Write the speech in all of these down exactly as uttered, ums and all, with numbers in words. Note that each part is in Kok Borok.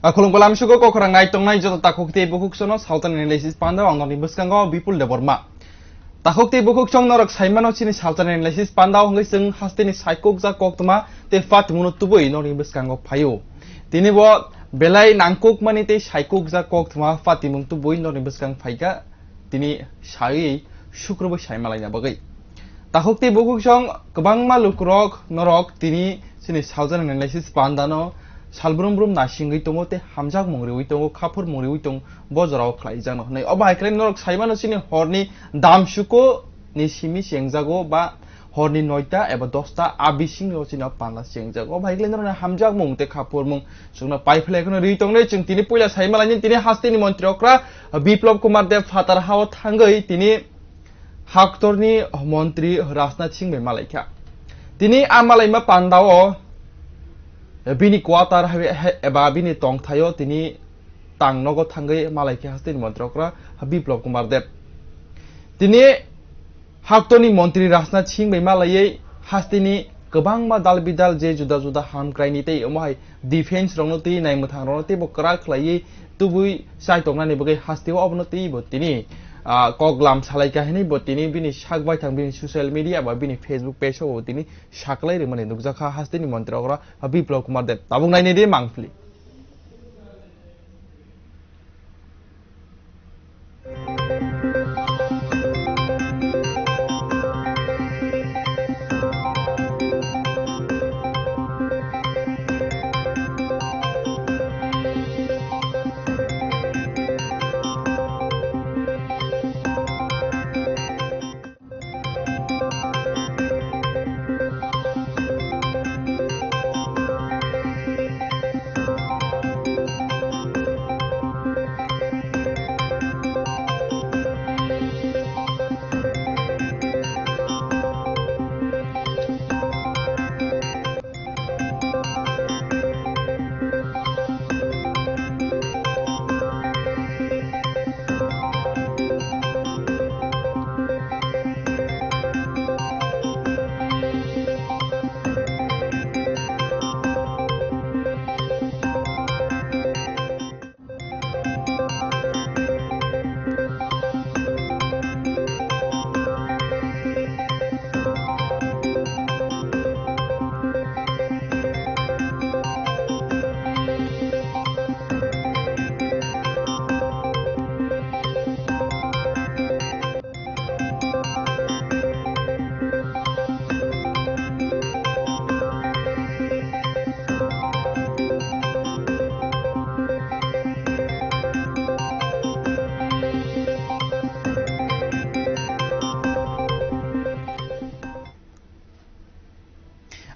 Akhulung balam sugo kokrang nai tongnai joto takhuk tei bukhuk sono saltani analysis panda ang noni bwskango Bipul Debbarma. Takhuk tei bukhuk song norok saimano chini saltani analysis panda hwngwi chwng hasteni saikukjak koktwma tei patimuno tubui noni bwskango phaio. Tini bo belai nangkukmani tei saikukjak koktwma patimung tubui noni bwskang phaikha. Tini sawi sukrobo saima laina bagwi. Takhuk tei bukhuk song kwbangma lukurok norok tini chini saljanani analysis pandano salbrum brum nasingwi tongo tei hamjakmung riwi tongo, khaphurmung riwi tongo, bo jorao khlaijakno hwnwi. Obo hai khlai norok saimano chini horni damsuko ni simi chengjago ba horni noita eba dosta a bisingni o chini o panda chengjago. Obo hai khlai norokni hamjakmung tei khaphurmung chwngno pai phlai kheno ri tongnai. Chwng tini puila saima laini tini hasteni montri okra Biplab Kumar Deb phatar hao thangwi tini haktorni montri Rajnath Singh bai malaikha. Tini a malaima pandao bini quarter hai, hai, eba bini tongthaio tini tang nogo thangwi malaikha hasteni montri okra Biplab Kumar Deb. Tini haktorni montri Rajnath Singh bai malaiwi hasteni kwbangma dal bidal je juda juda hamkraini tei omo hai defense rokno tei naimwthang rokno teibo kwrak khlaiwi tubui chai tongnani bagwi hasteo obono teibo tini, ah, kok lam salaikha hinwi bo tini bini sak baithang bini social media ba bini Facebook page o bo tini saklai rwmani nukjakha hasteni montri okra Biplab Kumar Deb. Tabuk nainai di mangpili.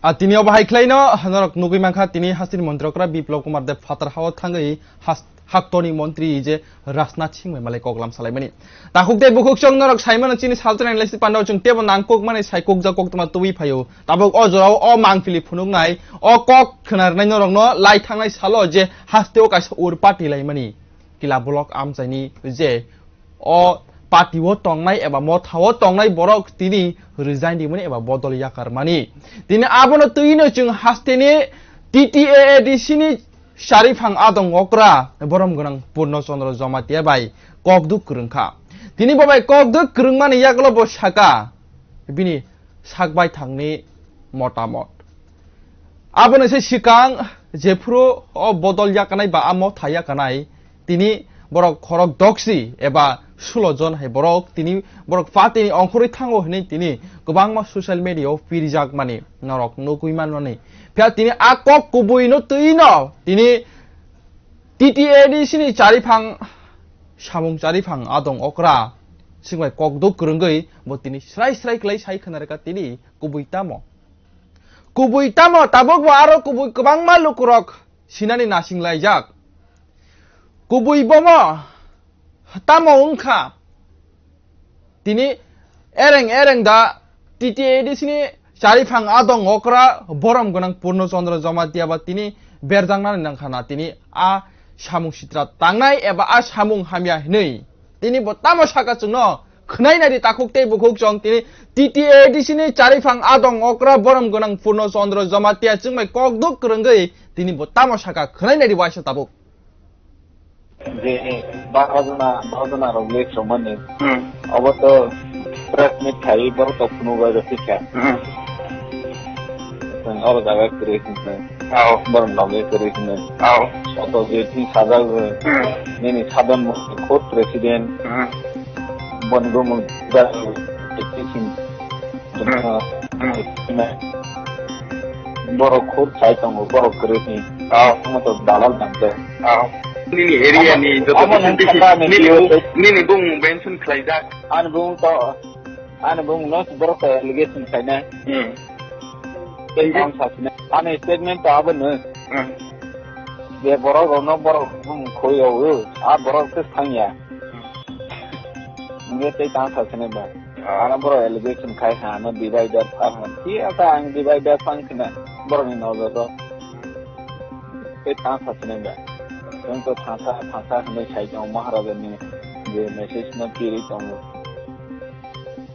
A tini obo hai khlaino norok nugwi mankha, tini hasteni montri okra Biplab Kumar Deb phatar hao thangwi has-, haktorni montri je Rajnath Singh bai malai koklam salaimani. Takhuk tei bukhuk chwng norok saimano chini saltani analysis pandao chwng tebo nangkukmani saikukjak koktwma tubui phaio. Tabuk o jorao o mangpili phunuknai, o kok khwnarnai norokno lai thangnai salo je hasteo kaisa ur party laimani. Kila block amchaini je o party o tongnai eba motha o tongnai borok tini resign rimani eba bodol yakarmani. Tini abono twino chwng hasteni T T A A D C ni Sariphang adong okra borom gwnang Purno Chandra Jamatia bai kokduk kwrwngkha. Tini bo bai kokduk kwrwngmani yagulo bo saka bini sak baithangni motamot. Aboni se sikang jephuru o bodol yakanai ba a motha yakanai tini borok khorok doksi eba sulo jon hai borok tini borok party ni ongkhorwi thango hinwi tini kwbangma social media o pirjak mani norok nugwi manmani. Phiya tini a kok kubui no twi no tini T T A D C ni chariphang samung chariphang adong okra singbai kokduk kwrwngwi bo tini srai srai kwlai sai khna rwkha tini kubui tamo. Kubui tamo tabuk bo aro kubui kwbangma lukurok sinani nasing laijak. Kubui bomo tamo wngkha tini ereng ereng da T T A D C ni chariphang adong okra borom gwnang Purno Chandra Jamatia ba tini berjaknani nangkha na tini a samung sitra tangnai eba a samung hamya hinwi tini bo tamo saka chwngno khwnai nai di takhuk tei bukhuk chwng tini T T A D C ni chariphang adong okra borom gwnang Purno Chandra Jamatia chwngbai kokduk kwrwngwi tini bo tamo saka khwnai nai di waisa tabuk. Je baro jona, baro jona rok le chumani. Hmm. Obo to press meet khai borok to phunu bai rw thikha. Hmm. Chwng oro jaga kwrwi hinwi. Ao. Borok loge kwrwi hinwi. Ao. Soto je thing sajak rw. Hmm. Nini sadon mo khud president. Hmm. Boni bumung bar Hmm. Hmm. Borok khud sai tongo, borok kwrwi ni. Ao. Omo to dalal bangkhe. Ao. Nini area ni joto Omo nang nini kata ni nini biyo bung, nini bung mention khlaijak. Ani bung to, ani bung no borok to allegation khainai. Hmm. Tei ang sasina. Ani statement to abo no. Hmm. Je borok rok no borok bung khoi o, a borok khe thangya. Hmm. Nge tei tang sasina ba. Ah. Ana borok allegation khai ha, ano divider phar ha. Ki asa ang divider phang khna borok ni nojor o. Tei tang sasina ba. Tong to thangsa, thangsa hinwi sai tongo Maharaja ni je message no kiri tongo.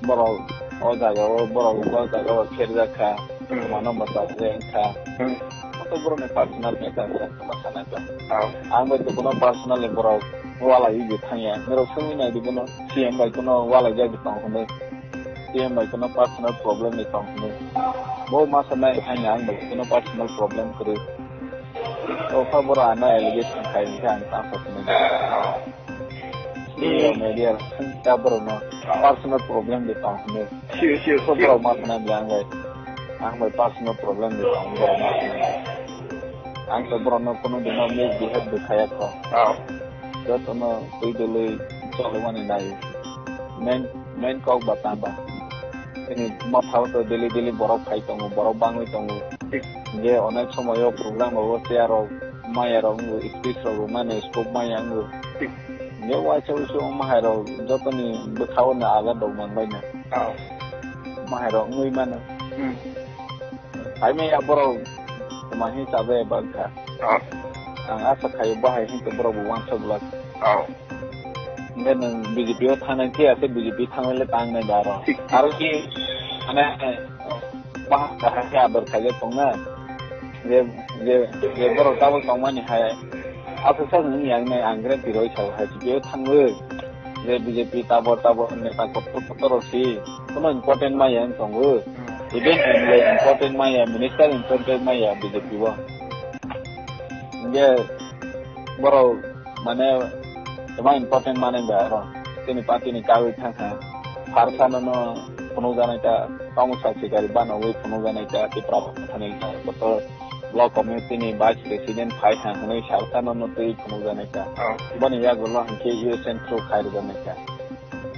Borok o jaga o, borok o jaga o pherjak kha. Hmm. Mano masa je wngkha. Hmm. Moto borok ni personal matter sa, ma sana kha. Ah. Ang bai to bono personal ni borok walai wi thangya. Norok songwi nai di bono C M bai kono walai jagwi tong hwnwi. C M bai kono personal problem ni tong hwnwi. Bo ma sanai hai ang bai kono personal problem kwrwi. O kha boro ano allegation khai hwnkhe ang tang sa sini. Media media ta boro no personal problem de tong hwnwi. Sure, sure, so sure. Borok ma sanai bla ang bai. Ang bai personal problem de tong borok ma sanai. Ang to borok no kono dino misbehave de khaya kho. Oh. Jotono twi dului cholmani nai. Main, main kok ba tang ba. Ini mathao to daily daily borok phai tongo, borok bangwi tongo. Thik. Je onek somoyo program rogo chair rok, maya rok wngo, speech rok rwmani scope maya wngo. Thik. Je waisa usu mahai rok jotoni bwkhao na aga dok manbai na. Oh. Mahai rok wngwi mano. Hmm. Hai maya borok toma hin chabe bangkha. Oh. Ang asa khayo bahai hin to borok bo wansa bulak. Oh. Hingke nwng B J P o thangnai khe ase B J P thangnai le tangnai da aro. Thik. Aro ki, mane, bahai kaham khe ador khaijak tongna. Je, je, je borok tabuk tongmani hai. Aswk sak nwng yang nai ang gra tiroi sa hai B J P o thangwi. Je B J P tabor tabor neta kotor kotor rok si. Kono important maya wng tongo. Hmm. Even M L A important maya, minister important maya B J P o. Hingke borok mane toma important mane ba aro. Tini party ni kagwi thang kha. Pharsa no no phunukjaknai ta, tamo sa sikari bana wi phunukjaknai ta, Tipra thani ta, kotor block committee ni vice president phai ha hwnwi salsa no no twi phunukjaknai ta. Oh. Boni yagulo hwnkhe U S N through khai rwjaknai ta.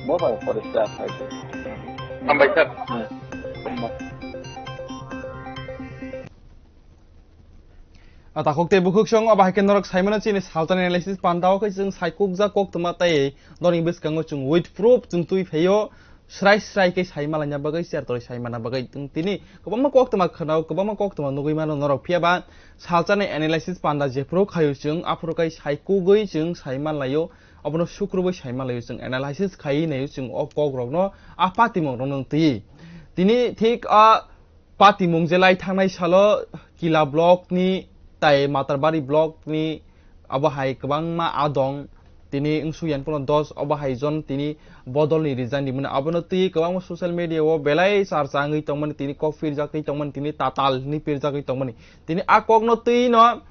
Bo bai poriskar khai se. Hambai sir. Hmm. A takhuk tei bukhuk song, abo hai khe norok saimano chini saltani analysis panda o khe chwng saikukjak koktwma tei norokni bwskango chwng with proof chwng twi phaio, srai srai khe sai malaina bagwi, chertoi sai mana bagwi. Chwng tini kwbangma koktwma khwnao, kwbangma koktwma nugwi mano norok, phiya ba saltani analysis panda jephuru khaio chwng, aphuru khe saikugwi chwng sai manlaio, obono sukrubwi sai manlaio chwng, analysis khaiwi naio chwng o kokrokno, a patimung rokno twi. Tini thik a Patimung je lai thangnai salo Kila block ni tai Matarbari block ni abo hai kwbangma adong, tini wngsu yan pono dos obo hai jon tini bodol ni resign rimani, abono twi kwbangma social media o belai charcha wngwi tongmani, tini kok pirjak twi tongmani, tini tatal hinwi pirjak twi tongmani, tini a kok no twi no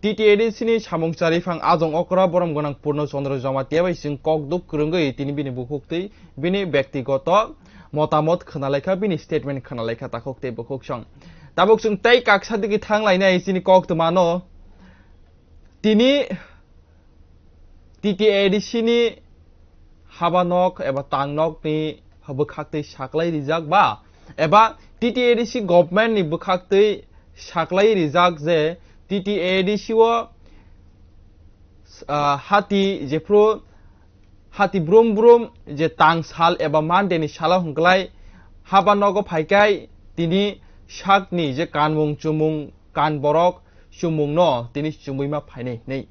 T T A D C ni samung chariphang Adong Okra borom gwnang Purno Chandra Jamatia bai chwng kok duk kwrwngwi tini bini bukhuktwi bini bektigoto motamot khwnalaikha, bini statement khwnalaikha takhuk tei bukhuksong. Tabuk chwng tei kaksa digi thanglainai chini koktwmano. Tini T T A D C ni haba nok eba tang nok ni bwkhak twi saklai rijak ba, eba T T A D C government ni bwkhak twi saklai rijak je T T A D C o, ah, hati jephru hati brum brum je tang sal eba Monday ni salo hwnkhlai haba nogo phaikai tini sakni je kanmung chumung kan borok chumungno tini chumui ma phainai hinwi.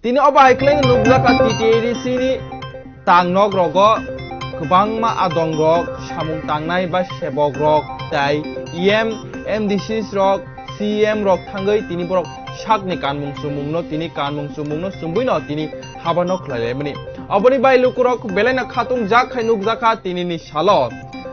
Tini obo hai khlai nukjakha T T A D C ni tang nok rogo kwbangma adong rok, samung tangnai ba sebok rok, tai E M, M D Cs rok, C E M rok thangwi tini borok sakni kanmung chumungno tini kanmung chumungno chumbuino tini haba nok khlai laimani. Oboni bai lukurok belaino khatung jak khai nukjakha tini ni salo.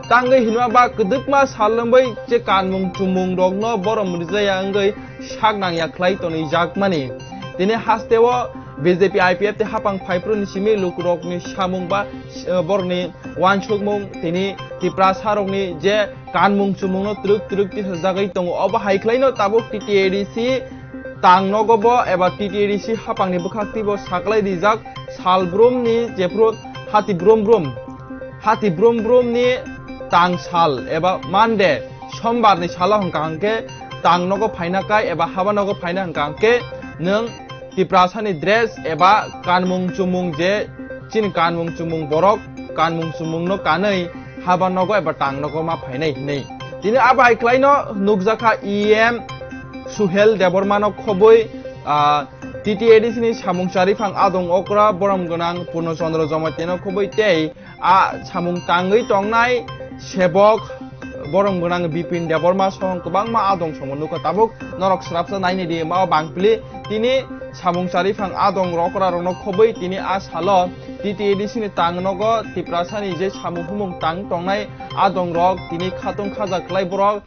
Tangwi hinma ba kwdwkma sal wngwi je kanmung chumung rokno borom rijaya wngwi sak nangya khlai tonwi jakmani. Tini hasteo B J P I P F tei hapang phaiphru ni simi lukurokni samung ba, eh, borokni wansukmung tini Tiprasa rokni je kanmung chumungno twrwk twrwk tisajagwi tongo. Obo hai khlaino tabuk T T A D C tang nogo bo eba T T A D C hapangni bwkhak twibo saklai rijak sal brumni jephru hati brum brum, hati brum brumni tang sal eba Monday, Sombarni salo hwnkha hwnkhe tang nogo phaina kai eba haba nogo phaina hwnkha hwnkhe nwng Tiprasani dress eba kanmung chumung je chini kanmung chumung borok kanmung chumungno kanwi haba nogo eba tang nogo ma phainai hinwi. Tini abo hai khlaino nukjakha E M Suhel Debbarmano khobwi, ah, T T A D C ni samung chariphang Adong Okra borom gwnang Purno Chandra Jamatiano khobwi tei a samung tangwi tongnai sebok borom gwnang Bipin Debbarma sohong kwbangma adong somo nukha. Tabuk norok srapsa naini di mao bangpili tini samung chariphang adong rokra rokno khobwi tini a salo T T A D C ni tang nogo Tiprasani je samung humung tang tongnai adong rok tini khatung khaja khlai borok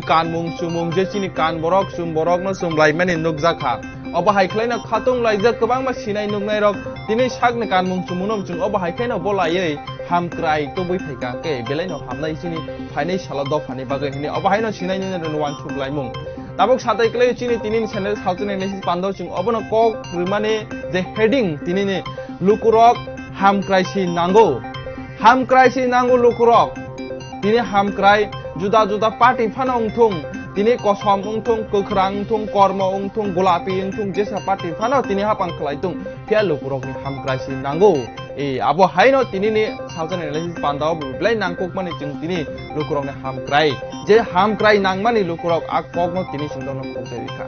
kanmung chumung je chini kan borok chum borokno chumlaimani nukjakha. Obo hai khlaino khatung laijak kwbangma sinai nuknai rok tini sakni kanmung chumungno chwng obo hai khaino bo laiwi hamkrai tubui phaikha hwnkhe belaino hamnai chini phainai salo dophani bagwi hinwi obo haino sinai nini rwno wansuk laimung. Tabuk satai kwlai chini tini ni channel South China Analysis pando chwng obono kok rwmani je heading tini ni lukurok hamkrai si nango. Hamkrai si nango lukurok. Tini hamkrai juda juda party phano wngthung, tini kosom wngthung, kwkhwrang wngthung, kormo wngthung, golapi wngthung, jesa party phano tini hapang khlai thung, phiya lukurokni hamkrai si nango. E, abo haino tini ni South China Analysis panda o belai nangkukmani chwng tini lukurokni hamkrai. Je hamkrai nangmani lukurok a kokno tini chwng tongno kok de rikha.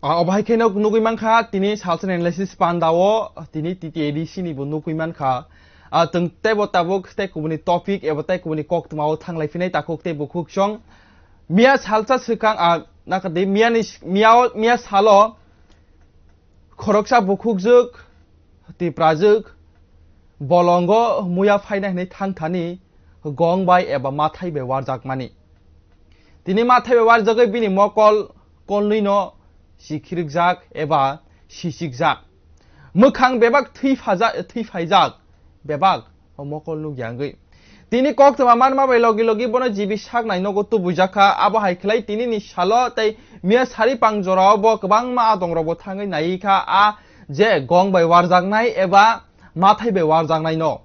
Ah, obo hai khe nok nugui mankha, tini South China Analysis panda o, tini T T A D C ni bo nugui mankha. Ah, tong tebo tabuk tei kubuni topic ebo tei kubuni koktwma o thanglai phinai takhuk tei bukhuk song. Miya salsa swkang, ah, nakadi miya ni, miya o, miya salo khoroksa bukhukjwk, Tiprajwk, bolongo muya phaina hinwi thangthani gong bai eba mathai bai warjakmani. Tini mathai bai warjagwi bini mokol kolnwino sikhirikjak eba sisikjak. Mwkhang bebak thwi phaja-, thwi phaijak, bebak o mokol nukya wngwi. Tini koktwma manma bai logi logi bono G B saknai nogo tubuijakha. Abo hai khlai tini ni salo tei miya sari pang jorao bo kwbangma adongrokbo thangwi naikha a je gong bai warjaknai eba mathai bai warjaknaino.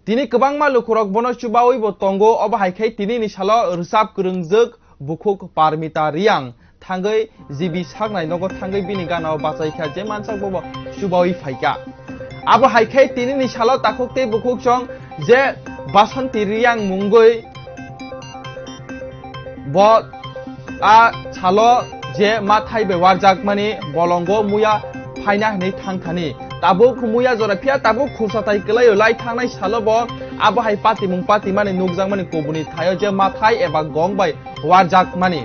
Tini kwbangma lukurok bono chubawi bo tongo, obo hai khe tini ni salo rwchap kwrwngjwk bukhuk Parmita Riyang thangwi G B saknai nogo thangwi bini gana o bachai kha je mansak bobo chubawi phaikha. Abo hai khe tini ni salo takhuk tei bukhuk song je Basanti Riyang mungwi bo a salo je mathai bai warjakmani bolongo muya phaina hinwi thangthani. Tabuk muya jora phiya tabuk khursa tai kwlaio lai thangnai salo bo Abo hai patimung patimani nukjakmani kubuni thaio je mathai eba gong bai warjakmani.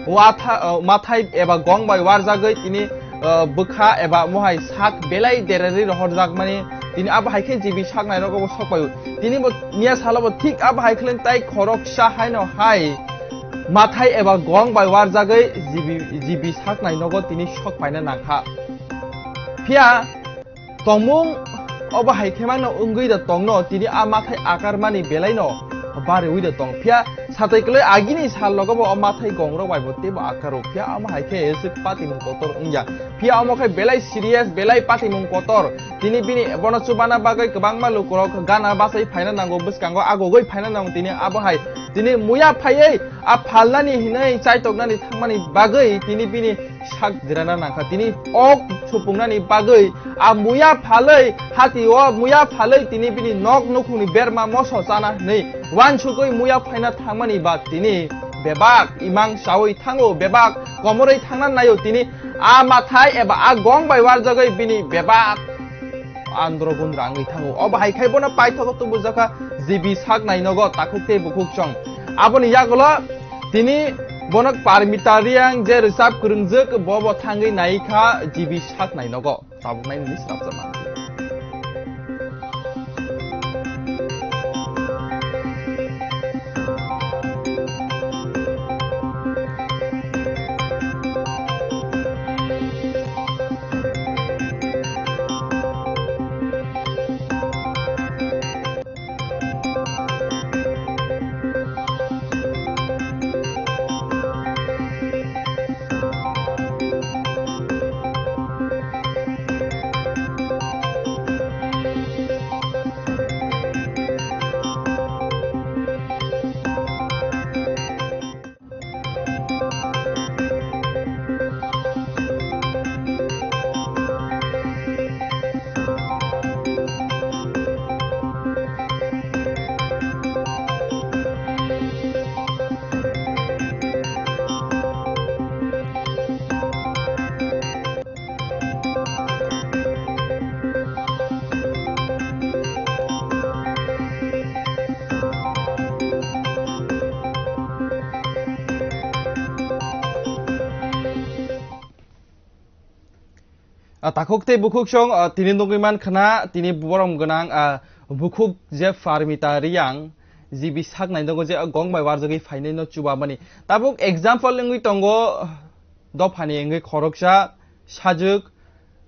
Watha-, uh, mathai eba gong bai warjagwi tini, uh, bwkha eba mohai sak belai derarwi rohorjakmani. Tini abo hai khe G B sak nainogo bo sok paio. Tini bo miya salo bo thik abo hai khleng tai khoroksa haino hai mathai eba gong bai warjagwi G B, G B sak nainogo tini sok paina nangkha. Phiya tongmung obo hai khe mano wngwi da tongno, tini a mathai akar mani belai no bariwi da tong. Phiya satai kwlai agini sal logo bo o mathai gong rok bai bo teibo akar rok. Phiya omo hai khe se patimung kotor wngya. Phiya omo khe belai serious, belai patimung kotor. Tini bini bono chubana bagwi kwbangma lukurok gana bachai phaina nango, bwskango agogwi phaina nango tini abo hai. Tini muya phaiwi a phalnani hinwi chaitoknani thangmani bagwi tini bini sak jirana nangkha. Tini ok supungnani bagwi a muya phalwi, hati o muya phalwi tini bini nok nukhungni berma moso chana hinwi wansugwi muya phaina thangmani ba tini bebak imang sawi thango, bebak komorwi thangna naio tini a mathai eba a gong bai warjagwi bini bebak androgun rangwi thango. Obo hai khai bono paithogo tubujakha G B sak nainogo takhuk tei bukhuk chong. Aboni yagulo tini bono Parmita Reang je rwchap kwrwngjwk bo bo thangwi naikha G B sak nainogo. Tabuk nainani srapjak man. Ah, takhuk tei bukhuk song, ah, tini nugwi man khna, tini borom gwnang, ah, bukhuk je Parmita Reang, G B sak nainogo je gong bai warjagwi phainai no chubamani. Tabuk example wngwi tongo, dophani wngwi khoroksa sajwk,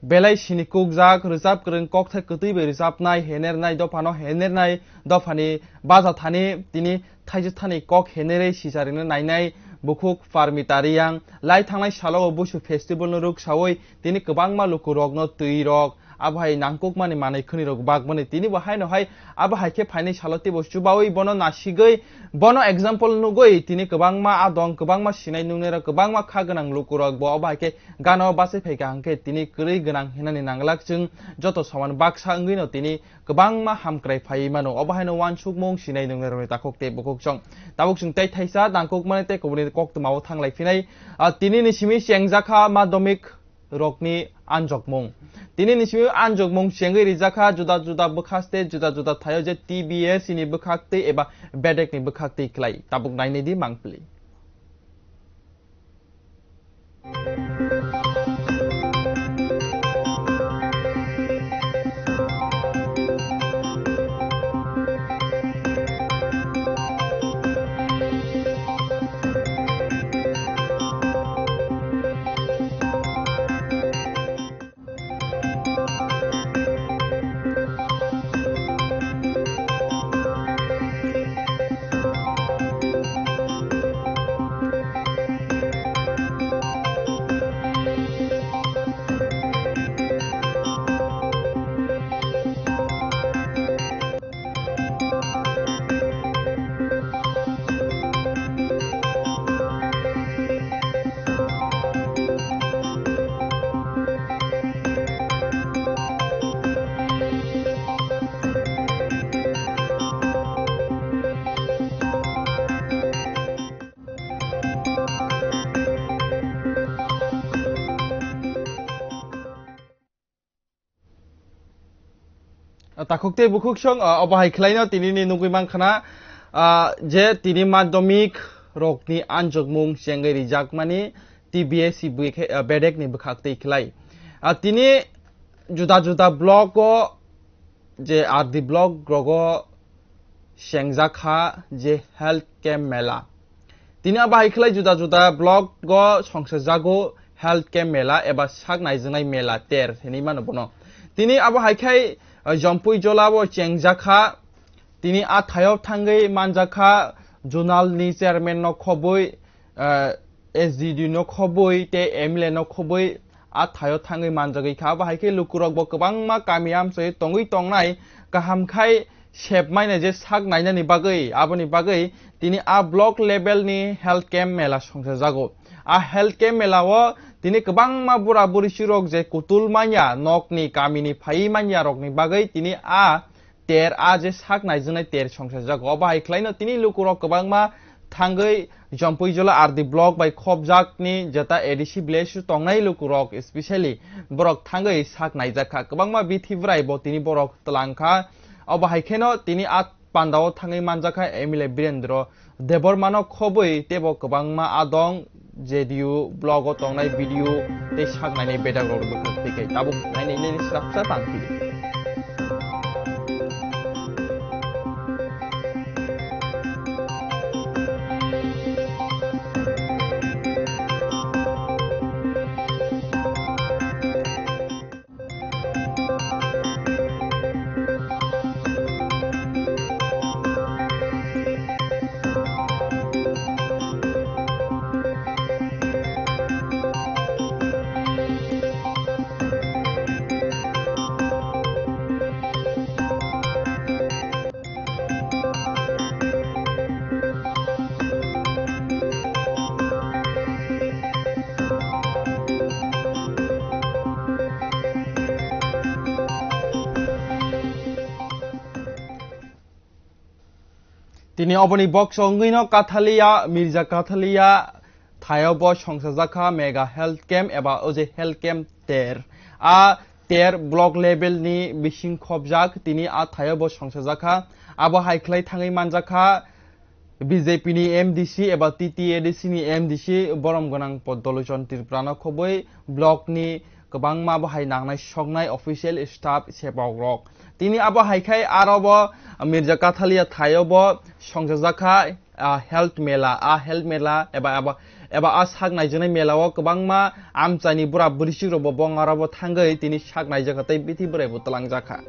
belai sini kukjak, rwchap kwrwng kokthai kwtwi bai rwchapnai, henernai dophano henernai, dophani baja thani tini thaisa thani kok henerwi sicharingno nainai bukhuk Parmita Reang. Lai thangnai salo o Busu festival no rwksawi tini kwbangma lukurokno twi rok, abo hai nangkukmani manwi khwnwi rok bakmani tini bo haino hai abo hai khe phainai salo teibo chubawi bono nasigwi bono example nugwi tini kwbangma adong kwbangma sinai nungnai rok kwbangma kha gwnang lukurok bo abo hai khe gana o bachai phaikha hwnkhe tini kwrwi gwnang hinani nanglak chwng joto soman baksa wngwino tini kwbangma hamkrai phaiwi mano. Obo haino wansukmung sinai nungnairokni takhuk tei bukhuk chwng. Tabuk chwng tei thaisa nangkukmani tei kubuni koktwmao thanglai phinai. Ah, tinini simi chengjakha madhyamik rokni anjokmung. Tinini simi anjokmung chengwi rijakha juda juda bwkhaste, juda juda thaio je T B S ni bwkhaktwi eba bedekni bwkhaktwi klai. Tabuk nainai di mangpili. Takhuk tei bukhuk song, ah, obo hai khlaino tini ni nugwi mankha na, ah, je tini madhyamik rokni anjokmung chengwi rijakmani T B S C bwi khe, ah, bedek ni bwkhak tei khlai. Ah, tini juda juda block o je R D block rogo chengjak kha je health camp mela. Tini abo hai khlai juda juda block o songsa jago health camp mela eba sak naijaknai mela ter hinwi mano bono. Tini abo hai khai, uh, Jompui Jola o chengjak kha. Tini a thaio thangwi manjak kha zonal ni chairman no khobwi, uh, S D D no khobwi tei M L A no khobwi a thaio thangwi manjagwi kha. Abo hai khe lukurok bo kwbangma kami amchoi tongwi tongnai kaham khai sep maina je sak nainani bagwi, aboni bagwi tini a block level ni health camp mela songsa jago. A health camp mela o tini kwbangma bura buri sirok je kutul manya, nokni kamini phaiwi manya rokni bagwi tini a ter a je sak naijaknai ter songsa jago. Obo hai khlaino tini lukurok kwbangma thangwi Jompui Jola R D block bai khopjakni jeta A D C village tongnai lukurok, specially borok thangwi sak naijak kha. Kwbangma bithi bwrai bo tini borok twlang kha. Obo hai kheno tini a pandao thangwi manjak kha M L A Birendra Debbarmano khobwi teibo kwbangma adong J D U block o tongnai B D O tei sak nainai bedak rok bwkhak twi khe tabuk nainai nini swrapsa tang phi. Tini oboni box o wngwi no Kathalia, Mirza Kathalia thaio bo songsa jakha mega health camp eba o je health camp ter. A ter block level ni bising khopjak, tini a thaio bo songsa jakha. Abo hai khlai thangwi manjakha B J P ni M D C eba T T A D C ni M D C borom gwnang Podolochon Tripura no khobwi block ni kwbangma bo hai nangnai soknai official staff sepakrok. Tini abo hai khai aro bo Mirza Kathalia thaio bo songsa jakha, ah, health mela, ah, health mela eba, eba, eba ah sak naijaknai mela o kwbangma amchaini bura bwrwichik rok bo bong aro bo thangwi tini sak naijakha tei bithi bwrai bo twlang jakha.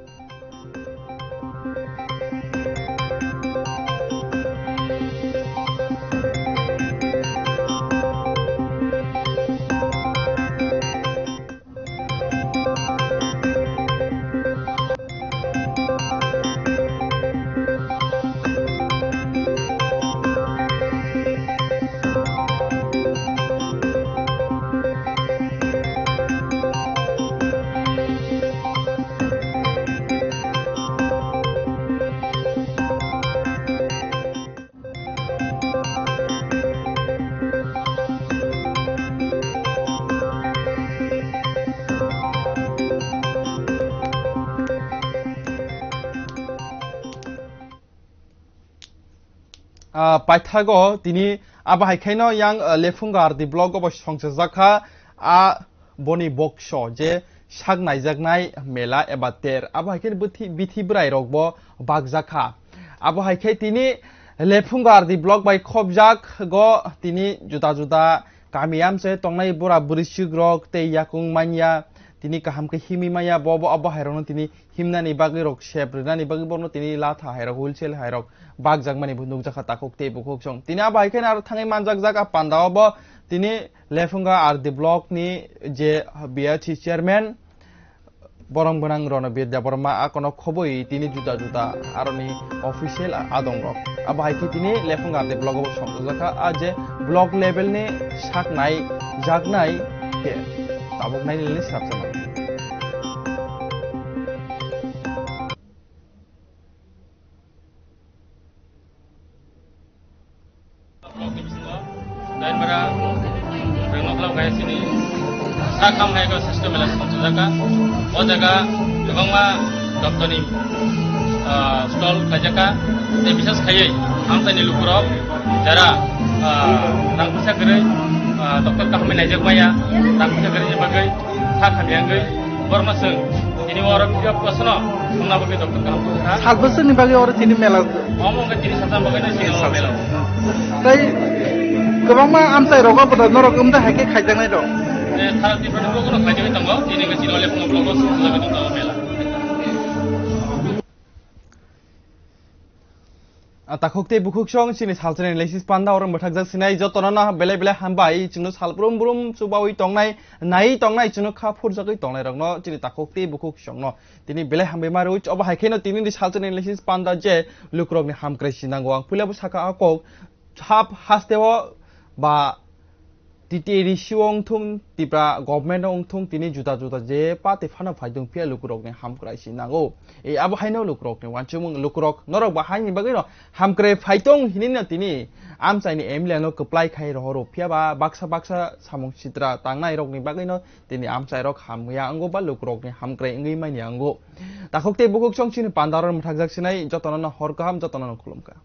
Ah, paithago tini abo hai khaino yang, ah, Lephunga R D block o bo songsa jakha, ah, boni bokso je sak naijaknai mela eba ter. Abo hai khe bithi, bithi bwrai rok bo bakjakha. Abo hai khe tini Lephunga R D block bai khopjak go tini juda juda kami amchai tongnai bura bwrwichik rok tei yakung manya tini kaham khe himwi manya bo, bo abo hai rokno tini himnani bagwi rok sep rwnani bagwi borno tini latha hai rok wheelchair hai rok bakjakmani bo nukjakha takhuk tei bukhuk song. Tini abo hai khe aro thangwi manjak jak a panda o bo tini Lephunga R D block ni je B R C chairman borom gwnang Ronobir Debbarma akono khobwi tini juda juda aroni official adong rok. Abo hai khe tini Lephunga R D block o songjakha a je block level ni sak naijaknai khe tabuk nainani swrapsa. Dainbara, Rengmoklam kaya sini, sakam hai ko system ela songchajaka. O jaga, kwbangma Jottoni, ah, stall khlaijak kha, tei bisas khaiwi amchaini lukurok jara, ah, rang puisa kwrwi, ah, doctor kaham bai naijak maya, rang puisa kwrwini bagwi sa khamya wngwi borokno chwng tini oro free of cost no wngna bagwi doctor kaham kha. Sal bwswkni bagwi oro tini mela? Omo wngkha tini salsa bagwi no tini oro mela. Tei kwbangma amchai rogo bodo norok wngda hai khe khaijaknai rok. Eh, sara Tripura ni bogo no khlaijagwi tongo, tini wngkha tini oro Lephungo block o sujagwi tongo mela. A takhuk tei bukhuk song chini salchani lesis panda orang bathakjak sinai jotono no belai belai hambai chwngno sal brum brum chubawi tongnai nai tongnai chwngno kha phurjagwi tongnai rokno chini takhuk tei bukhuk songno tini belai hambai ma rwi obo hai kheno tini ni salchani lesis panda je lukurokni hamkrai sinango ang puila bo saka a kok hap hasteo ba T T A D C o wngthung, Tipra government o wngthung, tini juda juda je party phano phaidung phiya lukurokni hamkrai si nango. E abo haino lukurokni wansukmung lukurok norok ba haini bagwino hamkrai phaitong hinino tini amchaini M L A no kwplai khai rohoro phiya ba baksa baksa samung sitra tangnai rokni bagwino tini amchairok hamya ango ba lukurokni hamkrai wngwi manya ango. Takhuk tei bukhuk song chini pandaro mwthakjak sinai jotono no hor kaham jotono no khulumkha.